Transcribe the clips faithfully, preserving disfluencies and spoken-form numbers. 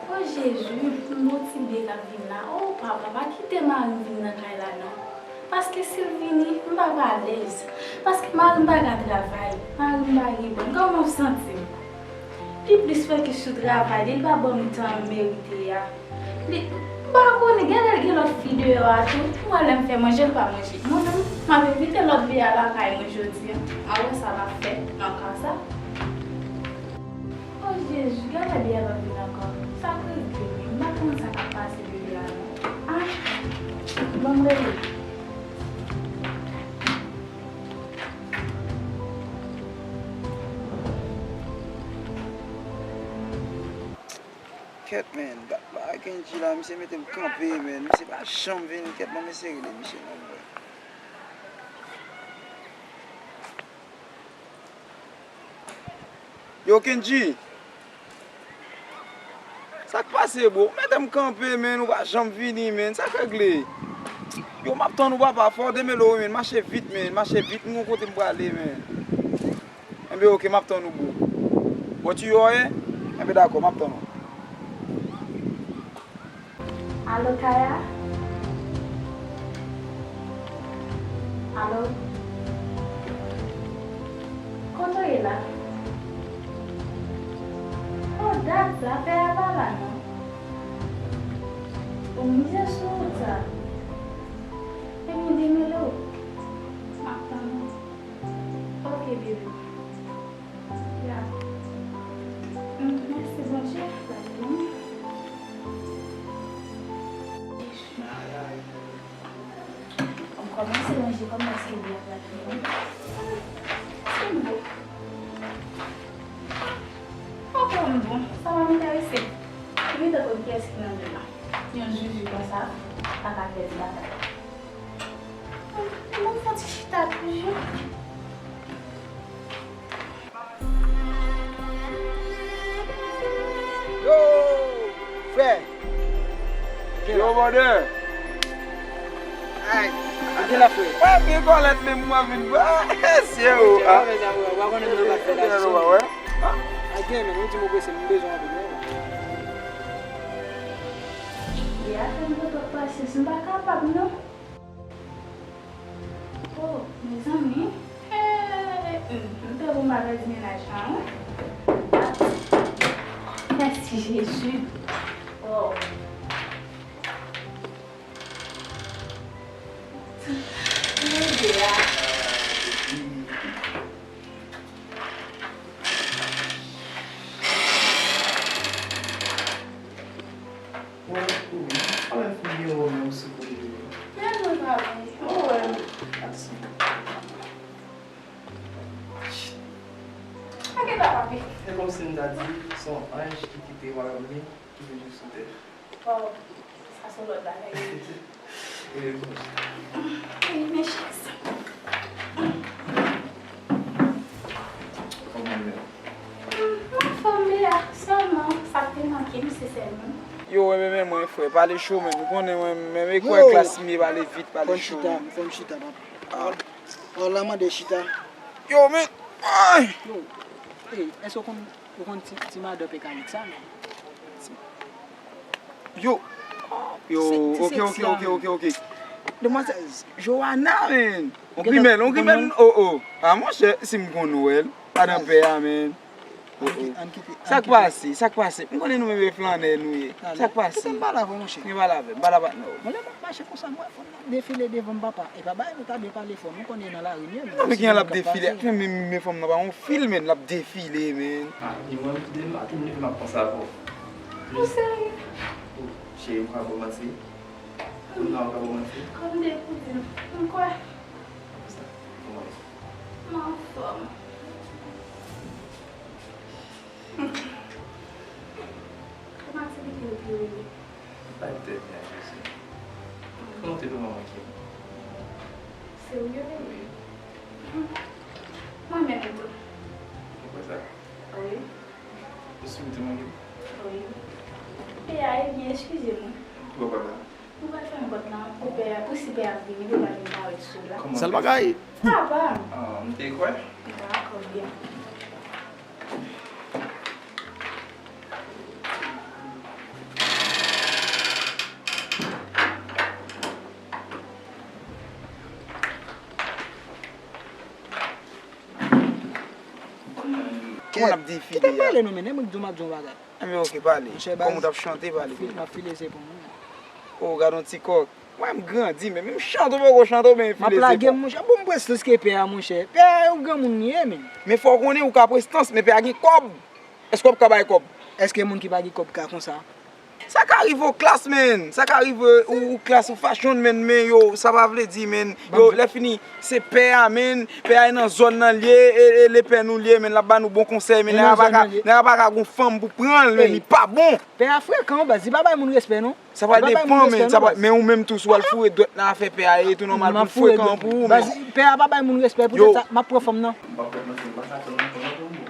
O Jezi, m gon ti bebe k ap vin la. O papa, pa kite mari m vin nan kay la non. Paske si l vini, m p ap alèz. Paske mari m pa ka travay, mari m pa gen bon. Kòman w santi m? Pi plis fokis sou travay li, li pa ban m tan m merite a. Li, m pa konnen, genlè l gen lòt fi deyò a tou. M wè lè m fè manje, l pa manje. Mwen menm, m ap envite lòt bebe a lakay mwen jodi a. M a wè sa l ap fè nan ka sa. O Jezi, genlè bebe a p ap vin ankò. Sa k regle, wi. M pa konn sa k ap pase bebe a non. Ah, ban m rele. Kèt, man, dat la Kendji la, misye mete m kanpe, man. Misye pa janm vini, kèt, ban m eseye rele misye non, bro. Yo, Kendji! Sa k pase, bro? Ou mete m kanpe, man, ou pa janm vini, man. Sa k regle? Yo, m ap tann ou, papa. Fò w demele w, man. Mache vit, man. Mache vit, m gon kote m prale, man. Enben, oke, m ap tann ou, bro. Bò tiyo a ye? Enben, dakò, m ap tann ou. Alo, Kaya? Alo? Kote w ye la? O, dat sa, pè a pa la non. O, mizè sou wout sa. Ebyen, demele w. M ap tann ou. Oke, bebe. Ya. Mm, mèsi Bondye, l ap vini. Kòm kòmanse manje, kòman èske li ap vini? Mm, se bon. Poko m bon, sa pa m enterese. Li gentan konn kiyès ki nan men l la. Yon zuzu konsa, pa ka pèdi batay. Mwen fè ti chita toujou. Yo, frè. Yo, brother. Ay, ante la, frè. Wè, gen kòlèt menm mwen vin ba. Sye ou. Ou pa konnen mwen pa fè la. Ou pa wè? Ay, gen, men, ou di mwen prese, m bezwen anpil, men. Li a fè m pran twòp pasyans, m pa kapab, non. Oh, mezanmi. Hey, hmm, m te pou m pa pèdi mennaj la, wi. Mèsi, Jezi. Oh. Mwen de a. Bon, ou, ou pa wè figi w menm sou kote w. Men mwen pa wè. Ou wè m. Aksyon. Sa gen la, papi? Se kòmsi m ta di, se yon anj ki kite wayòm li, ki vin jis sou tè. Waw, sa se yon lòt bagay. E, bon. Wi, men chans. Kòman w ye? M anfòm, Bea. Sèlman, sa k te manke m, se sèl moun. Yo, men, men, men, mwen, frè, pale cho, men. Ou konnen, mwen, men, men, kwè klas m ye, pale vit, pale cho, men. Fò m chita, fò m chita, papa. Ah. Pawòl la mande chita. Yo, men. Ay! Yo, ey, èske w konn, ou konn ti, ti madan mekanik sa, men? Yo. Yo, se, se oke, oke, oke, oke, oke. Demwazèl Joana, men. On grimèl, on grimèl, oh, oh. Ah, monchè, si m konn wè l, madan pè a, men. Oh, oh. Sa k pase, sa k pase? M konnen nou menm e flannè nou ye. Sa k pase? Kite m pale avè w, monchè. Kite m pale avè w, m pale avè w. Bon, lè m ap mache konsa, m wè fanm nan defile devan m, papa. E pa bagay nou ta dwe pale fò, nou konnen nan lari nou ye, men. Non, men kijan l ap defile? Men, men, men fanm nan pa yon fim, men, l ap defile, men. Ah, ni mwen, m kite m pa te leve m ap panse avè w. Ou serye? Oh, cheri, m ka ba w manti? Ou nan, ou ka ba w manti? Kòm de pou di m. M kwè. Konsa, kòman w ye? M anfòm. Kòman aktivite yo te rele? Bay tèt byen, Jezi. Kòman w te vle manman ki? Serye? Wi. Mwen menm tou. Ou kwè sa? Wi. Ou si m te manke w? Wi. E a, ebyen, eskize m. Ou pa pale la? Ou pral fèmen pòt lan pou pè, pou si pè a ap vini, pou l pa vin parèt sou la. Kòman? Sèl bagay. Papa. Ah, m te kwè. Dakò, byen. Moun ap defile a. Kite m pale non, men, men mwen k di w m ap di yon bagay. Enben, oke, pale. Monchè, kòm ou t ap chante, pale pou mwen. M ap file se pou mwen. O, gad yon ti kòk. Mwen, m grandi, men menm chante w poko chante, men file se pou mwen. M ap lage, monchè. Bon, m prestans ke pè a, monchè. Pè a, yon granmoun li ye, men. Men fò w konnen ou ka prestans, men pè a gen kòb. Èske w ap ka bay kòb? Èske moun ki pa gen kòb ka konsa? Sa ka rive w klas, men. Sa ka rive ou, ou klas, ou fashion, men, men yo, sa pa vle di, men. Yo, lè fini, se pè a, men. Pè a nan zòn nan l ye, e, e le pè nou l ye, men. L ap ba nou bon konsèy, men. Nèg la pa ka, nèg la pa ka gon fanm pou pran l, men. Li pa bon. Pè a frekan, baz. Li pa bay moun respè, non. Sa pral depann, men. Sa pral, men ou menm tou, si w al foure dwèt nan afè pè a, e tou nòmal pou l frekan pou ou, men. Baz, pè a pa bay moun respè, poutèt sa, m ap pran fanm nan. M p ap pran fanm nan, m pa ka fè l ankò non, pou mwen.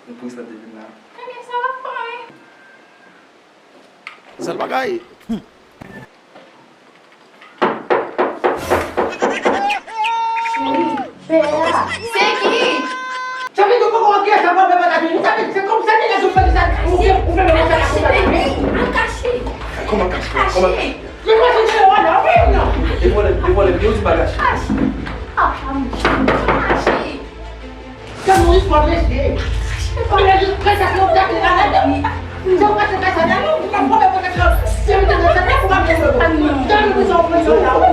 Ou prezante vin la. Ebyen, sa w ap pran, wi. Sèl bagay. Pè a, se ki? Sa vle di ou poko wè kiyès sa pral fè pataje. Sa vle di se kòm sa ki gen sou fè sa. Ou fè, ou fè mwen sa la pou pataje. Al kache. Kòman kache? Kòman kache? Men mwen se chè wala, wi ou non? E vòlè, e vòlè, yo di pa kache. Kache. Ah, ah, kache. Kè Moyiz pran mesye. Mwen jis prese pou w gate la, la, la. Se w pase kay sa la, non, pou m pran pwoblèm pou tèt la. Se mwen te fè sa, pou m ap fè sa. Gade pou sa w pran sa la, wi.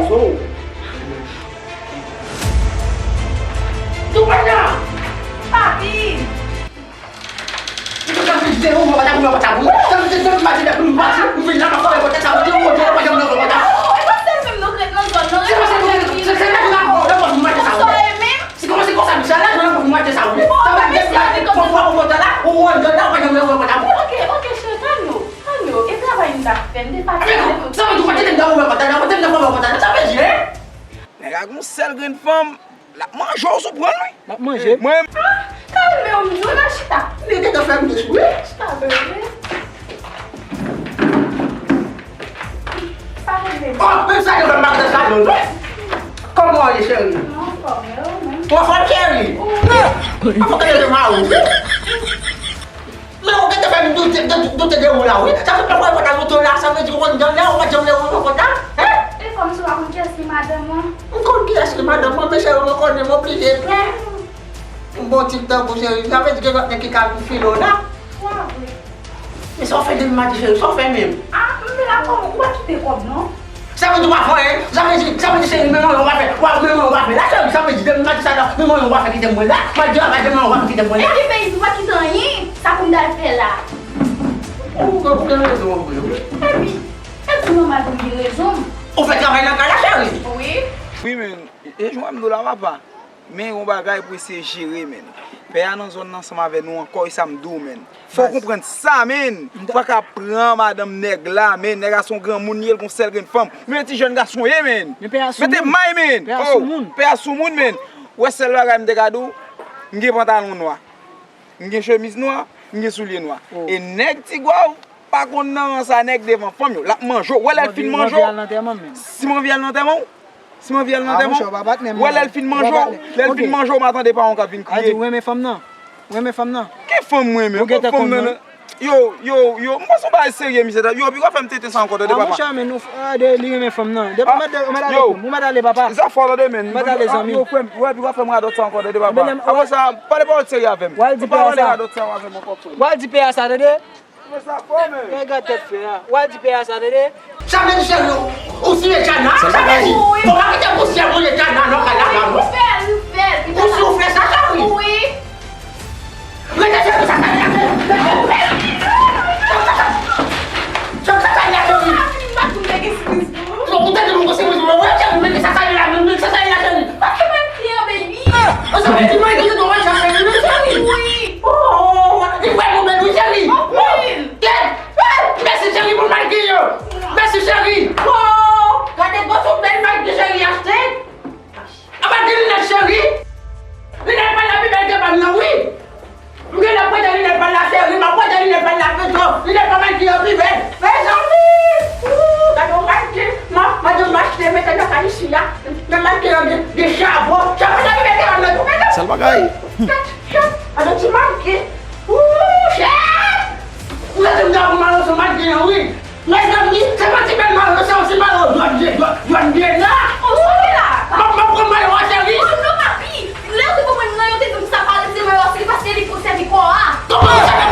Tou pandan. Papi. Ou te fè vin zero, mwen pa ta pou mwen pa ta pou. Sa vle di, depi maten, depi maten, ou vin la, m ap fè pòtèt sa, ou di, ou di, ou pa janm leve pòtèt. Oh, e pa sèl menm nou k ret nan zòn nan. Se pa sèl nou k ret, se, se nèg la, bon, nan pòt mwen sa. Ou sòye menm? Se kòman se konsa, misye la, nan pòt mwen sa, wi. Sa vle di, depi maten, fò, fò, ou kontan la, ou anndan la, ou pa janm leve pòtèt. Ok, ok, cheri, kalme w, kalme w. E travay m t ap fè, m te fatige. Sa vle di, ou pa kite m nan pòtèt la, ou pa kite m nan pòtèt la, sa vle di, hein? Nèg la gon sèl grenn fanm. L ap manje w si w pran l, wi. L ap manje? Mwen. Ah, kalme w, m di w nan chita. Li gentan fè m dous, wi. Chita, bebe. Pa rele m. Oh, menm sa yo fè m pa nan salon, wi. Kòman w ye, cheri? Mwen anfòm, e ou menm? Ou anfòm, cheri? Wi. Anfòm, ke yo te mari w, wi. Men ou gentan fè m doute, doute, doute de ou la, wi. Sa fè m pa pran pòtay ou tou la, sa vle di ou konn jan la, ou pa janm leve pran pòtay, hein? E kòmsi w pa konn kiyès ki madanm ou? M konn kiyès ki madanm mwen, men cheri, mwen konnen m oblije pè. M bon tip tankou cheri, sa vle di gen lòt nèg ki ka vin file w la. Wa vre. Men sa w fè depi maten, cheri, sa w fè menm? Ah, m vin la kòm ou pa kite kòb non. Sa vle di w pa fè anyen? Sa vle di, sa vle di se menm anyen w pa fè. W ap menm anyen w pa fè. La, cheri, sa vle di depi maten sa la, menm anyen w pa fè kite mwen la. M al travay, menm anyen w pa fè kite mwen la. Epi, baby, ou pa kite anyen. Sa pou m t al fè la? Ou, ou gen rezon, wi. Epi, epi nòmal pou m gen rezon. Ou fè travay nan kay la, cheri? Wi. Wi, men, e jan m di w la, papa. Men yon bagay pou eseye jere, men. Pè a nan zòn nan ansanm avè nou ankò, e sa m di w, men. Fò w konprann sa, men. Ou pa ka pran madanm nèg la, men. Nèg la se yon granmoun li ye, l gon sèl grenn fanm. Ou menm ti jèn gason ye, men. Men pè a sou moun. Mete may, men. Pè a sou moun. Oh, pè a sou moun, men. Ou wè sèl bagay m te ka di w, m gen pantalon nwa. M gen chemiz nwa, m gen soulye nwa. Oh. E nèg Tigwav pa konn nan rans a nèg devan fanm yo. L ap manje w. Wè lè l fin manje w. Si m anvi al nan antèman w, si m anvi al nan antèman w, wè lè l fin manje w, lè l fin manje w, m a tande paran w k ap vin kriye. A di w renmen fanm nan. Ou renmen fanm nan. Ki fanm mwen renmen? Ou gentan konn nan. Yo, yo, yo, m panse w bagay serye, misye. Yo, pi w ap fè m tete sa ankò, tande papa. A, monchè, men nou, a, de, li renmen fanm nan. Depi w mèt, ou mèt ale, ou mèt ale, papa. Zafè w, tande, men. Ou mèt ale, zanmi. Yo, frè m, wè, pi w ap fè m radòt sa ankò, tande papa. Apre sa, pale pawòl serye avè m. W al di pè a sa. W al di pè a sa, tande. Gad tèt frè a. W al di pè a sa, tande. Sa vle di, cheri, ou siye Tchana? Sa vle di, ou pa kite pousyè mouye Tchana nan kay la, non? Ou si ou fè sa, cheri? Wi. Rete, cheri, sa kay la, cheri. Cheri, sa kay la, cheri. Non, ou te di nou konsi, mwen, mwen, cheri, men sa kay la, men sa kay la, cheri. Paske mwen kliyan, baby. Sa vle di, mwen, ki te dwe chache, men cheri. Wi. Oh, li vrèman bèl, wi, cheri. Anpil. Kèt! Mèsi, cheri, pou malgre yo. Mèsi, cheri. Oh, gade gwo sou bèl malgre cheri achte. Apa gen linèt cheri? Linèt pa la pi bèl ke pa m nan, wi. M gen lè prete linèt pa la cheri, m ap prete linèt pa la pito. Linèt pa malgre yo pi bèl. Mezanmi! Ooh, gade yon malgre. Ma, madanm achte mete nan kay isi a. Men malgre yo gen, gen chabon. Chabon la pi bèl ke pa m nan tou, mezanmi. Sèl bagay. Kèt, kèt. Gade ti malgre. Ooh, chè! Ou rete m ta pou malgre yo, wi. Mezanmi, se pa ti bèl mayo, se yon ti mayo jòn, jòn, jòn byen la. Oh, cheri la. M ap, m ap pran mayo a, cheri. Oh, non, papi. Lè yo te konprann nan, yo te di m sa pa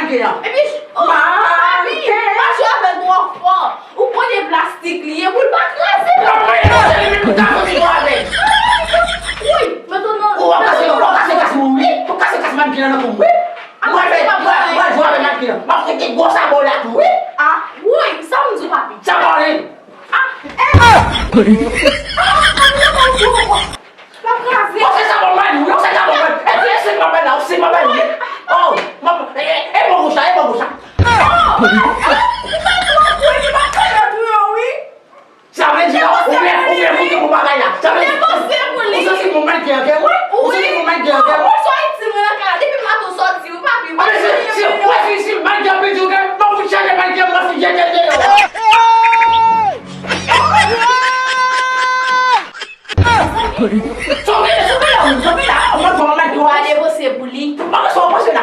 mannequin an. Epi, oh, papi, pa jwe avè l twò fò. Ou konnen plastik li ye, pou l pa kraze. Mwen, mwen, mwen, mwen, mwen, mwen, mwen, mwen, mwen, woy, mwen tonton. Ou ap kase, ou ap kase kas mwen, wi. Ou kase kas mannequin an nan kou m, wi. Mwen fè, mwen, mwen jwe avè mannequin an. M ap fè gwo sabò la tou, wi. Ah, woy, sa m di w, papi? Sa pa anyen. Ah, eh! Ah, ah, ah, ah, ah, ah. L ap kraze. Yon sèl sa mwen ban nou, yon sèl sa mwen ban nou. E ti, e si mwen ban la, si mwen ban nou. Oh, mwen, e, e, e bon gouch la, e bon gouch la. Oh, ah, ah, li pa twò gwo, li pa twò gwo wi. Sa vle di, ou byen, ou byen moute pou bagay la. Sa vle di, ou santi pou mannequin an, ke mwen? Ou santi pou mannequin an, ke mwen? Ou sou Ayiti, mwen nan kay la, depi maten w sòti, ou pa vin. Ah, men si, si, ou wè si, si mannequin an pèdi, ou ke, mwen fout chanje mannequin an, mwen fout jete l deyò. Sonbe la, sonbe la, sonbe la. Ou pa depanse pou li. Ou pa depanse pou li.